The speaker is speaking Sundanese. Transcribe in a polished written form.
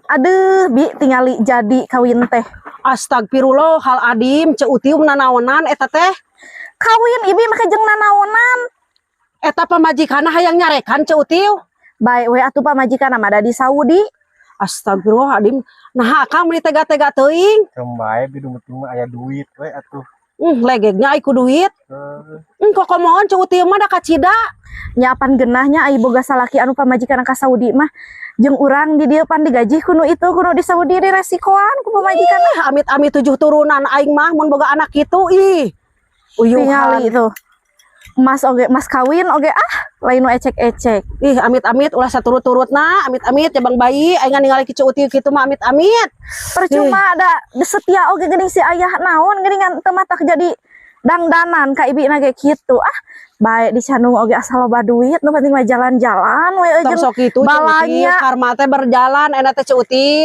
Aduh, Bi, tingali jadi kawin teh. Astagfirullah hal adim, Ceu Utiu, nanaonan eta teh? Kawin Ibi make jeung nanaonan. Eta pamajikanna hayang nyarekan, Ceu Utiu? Bae we atuh, pamajikan mah ada di Saudi. Astagfirullah adim. Nah, akang meuni tega-tega teuing. Keun bae, Bi, nu penting mah aya duit we atuh. Legegnya ai ku duit. Heuh. Kokomohon Ceu Utiu mah da kacida. Nya apan geunahnya ai boga salaki anu pamajikan ka Saudi mah, jeung urang di dieu pan digaji kuno itu kuno di Saudi, diresikoan ku pamajikan. Ih, amit-amit tujuh turunan aing mah mun boga anak kitu, ih. Tingali Uyuhan. Itu. Mas oge, mas kawin oge, ah, lain nu ecek-ecek. Ih, amit-amit ulah saturut-turutna, amit-amit ya bang bayi, aing ningali ki Ceu Utiu kitu mah amit-amit. Percuma ada setia oge geuning si ayah naon geuningan teu matak jadi dangdanan ka ibi na ge kitu. Ah, bae dicandung oge asal loba duit, nu penting mah jalan-jalan we Tong jeung sok kitu, Ceu Utiu, balanya. Karma teh berjalan enak teh, Ceu Utiu.